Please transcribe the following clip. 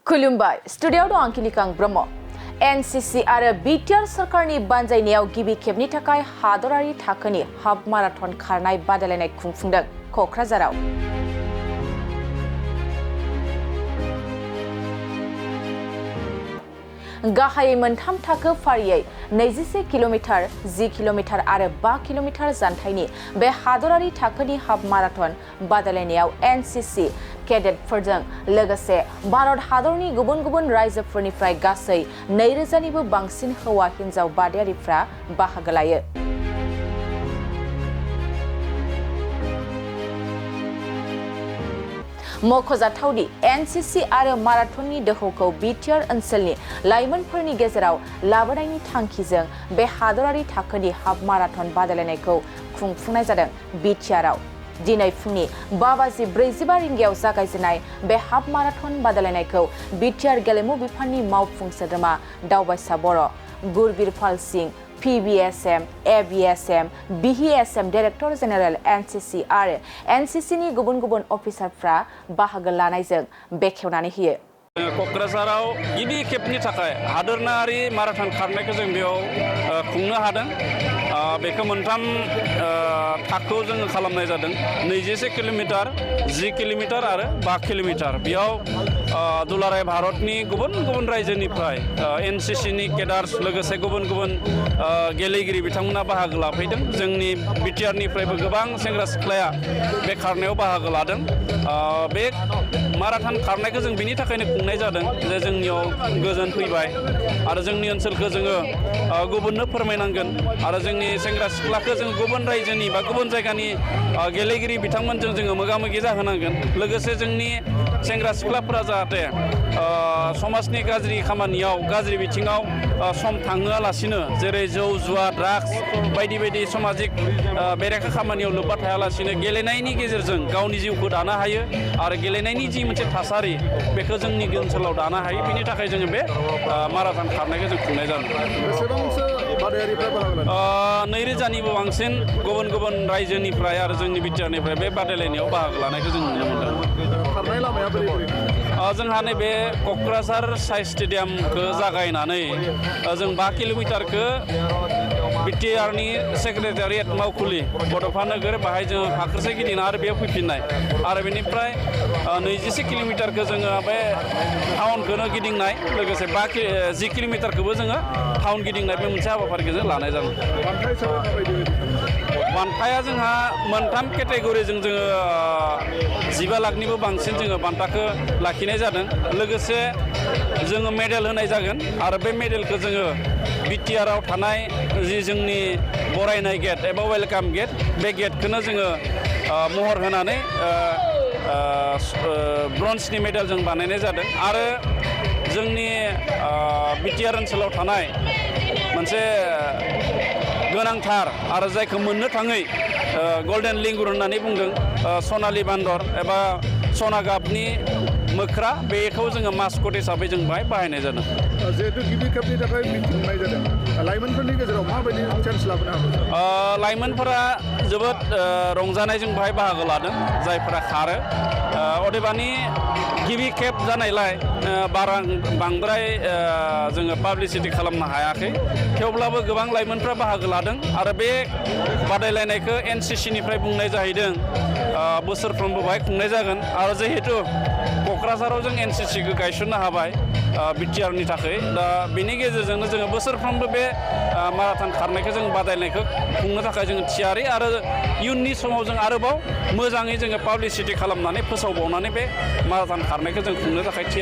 खुलुमबाय स्टुडियोआव दं आंखिलिकां ब्रह्म NCC आरो BTR सरकारनि बानजायनायाव गिबि खेबनि थाखाय हादरारि थाखोनि हाफ माराथन खारनाय बादायलायनाय खुंफुंदों क'क्राझाराव। गाहायै मोनथाम थाखो फारियै 21 किल'मिटार, 10 किल'मिटार आरो 5 किल'मिटार जानथायनि बे हादरारि थाखोनि हाफ माराथन बादायलायनायाव NCC केडेटफोरजों लोगोसे भारत हादरनि गुबुन गुबुन रायजोफोरनिफ्राय गासै 2000 निबो बांसिन हौवा हिन्जाव बादायारिफ्रा बाहागो लायो। मख'जाथावदि NCC आरो माराथननि दोहौखौ BTR ओनसोलनि लाइमोनफोरनि गेजेराव लाबोनायनि थांखिजों बे हादरारि थाखोनि हाफ माराथन बादायलायनायखौ खुंफुंनाय जादों BTRआव। दिनै फुंनि 5:45 रिंगायाव जागायजेननाय बे हाफ माराथन बादायलायनायखौ BTR गेलेमु बिफाननि मावफुं सोद्रोमा दावबायसा बर', Gurbirpal Singh, PBSM, ABSM, BHSM director general NCC आरो NCC नि गुबुन गुबुन अफिसारफ्रा बाहागो लानायजों बेखेवनानै होयो। क'क्राझाराव गिबि खेबनि थाखाय हादोरारि माराथन खारनायखौ जों बेयाव खुंनो हादों। बेखौ मोनथाम थाखोआव जोङो खालामनाय जादों। 21 किल'मिटार, 10 किल'मिटार आरो 5 किल'मिटार। बेयाव दुलाराय भारतनि गुबुन गुबुन रायजोनिफ्राय NCC नि केडार्स लोगोसे गुबुन गुबुन गेलेगिरि बिथांमोना बाहागो लाफैदों। जोंनि BTR निफ्रायबो गोबां सेंग्रा सिख्लाया बे खारनायाव बाहागो लादों। बे माराथन खारनायखौ जों बिनि थाखायनो खुंनाय जादों जे जोंनियाव गोजोन फैबाय आरो जोंनि ओनसोलखौ जोङो गुबुननो फोरमायनांगोन आरो जोंनि सेंग्रा सिख्लाखौ जों गुबुन रायजोनि बा गुबुन जायगानि गेलेगिरि बिथांमोनजों जोङो मोगा-मोगि जाहोनांगोन। लोगोसे जोंनि सेंग्रा सिख्लाफोरा जाहाथे समाजनि गाज्रि खामानियाव गाज्रि बिथिङाव सम थांहोआलासिनो जेरै जौ जुवा ड्राग्स बायदि बायदि सामाजिक बेरेखा खामानियाव लोब्बा थायालासिनो गेलेनायनि गेजेरजों गावनि जिउखौ दानो हायो आरो गेलेनायनि जि मोनसे थासारि बेखौ जोंनि ओनसोलाव दानो हायो। बिनि थाखाय जोङो बे माराथन खारनायखौ जों खुंनाय जादों। 2000 निबो बांसिन गुबुन गुबुन रायजोनिफ्राय आरो जोंनि BTR निफ्राय बे बादायलायनायाव बाहागो लानायखौ जों नुनो मोनदों। खारनाय लामाया जोंहा नैबे क'क्राझार साइ स्टेडियामखौ जागायनानै जों 5 किल'मिटारखौ BTR नि सेक्रेटारियेट मावखुलि बड'फा नोगोर बाहाय जोङो फाखोरसे गिदिंना आरो बेयाव फैफिननाय आरो बेनिफ्राय 21 किल'मिटारखौ जोङो बे टाउनखौनो गिदिंनाय लोगोसे 10 किल'मिटारखौबो जोङो टाउन गिदिंनाय बे मोनसे हाबाफारिखौ जों लानाय जादों। बान्थाया जोंहा मोनथाम केटेगरिजों जोङो 15 लाखनिबो बांसिन जोङो बान्थाखौ लाखिनाय जादों। लोगोसे जोङो मेडेल होनाय जागोन आरो बे मेडेलखौ जोङो BTRआव थानाय जि जोंनि बरायनाय गेट एबा वेलकाम गेट बे गेटखौनो जोङो महर होनानै ब्रन्जनि मेडेल जों बानायनाय जादों आरो जोंनि BTR ओनसोलाव थानाय मोनसे गोनांथार आरो जायखौ मोननो थाङै गल्डेन लिंगुर होननानै बुंदों सनालि बान्दर एबा सना गाबनि मोख्रा बेखौ जोङो मास्कट हिसाबै जों बाहायनाय जादों। जिहेतु गिबि खेबनि थाखाय खुंनाय जादों लाइमोनफोरनि गेजेराव माबायदि चान्स लाबोनो हागोन? लाइमोनफोरा जोबोद रंजानायजों बाहाय बाहागो लादों जायफोरा खारो। अदेबानि गिबि खेब जानायलाय बांद्राय जोङो पाब्लिसिटि खालामनो हायाखै। थेवब्लाबो गोबां लाइमोनफ्रा बाहागो लादों आरो बे बादायलायनायखौ NCC निफ्राय बुंनाय जाहैदों बोसोरफ्रोमबो बाहाय खुंनाय जागोन आरो जिहेतु क'क्राझाराव जों NCC खौ गायसननो हाबाय BTR नि थाखाय दा बेनि गेजेरजोंनो जोङो बोसोरफ्रोमबो बे माराथन खारनायखौ जों बादायनायखौ खुंनो थाखाय जोङो थियारि आरो इयुननि समाव जों आरोबाव मोजाङै जोङो पाब्लिसिटि खालामनानै फोसावबावनानै बे माराथन खारनायखौ जों खुंनो थाखाय थियारि।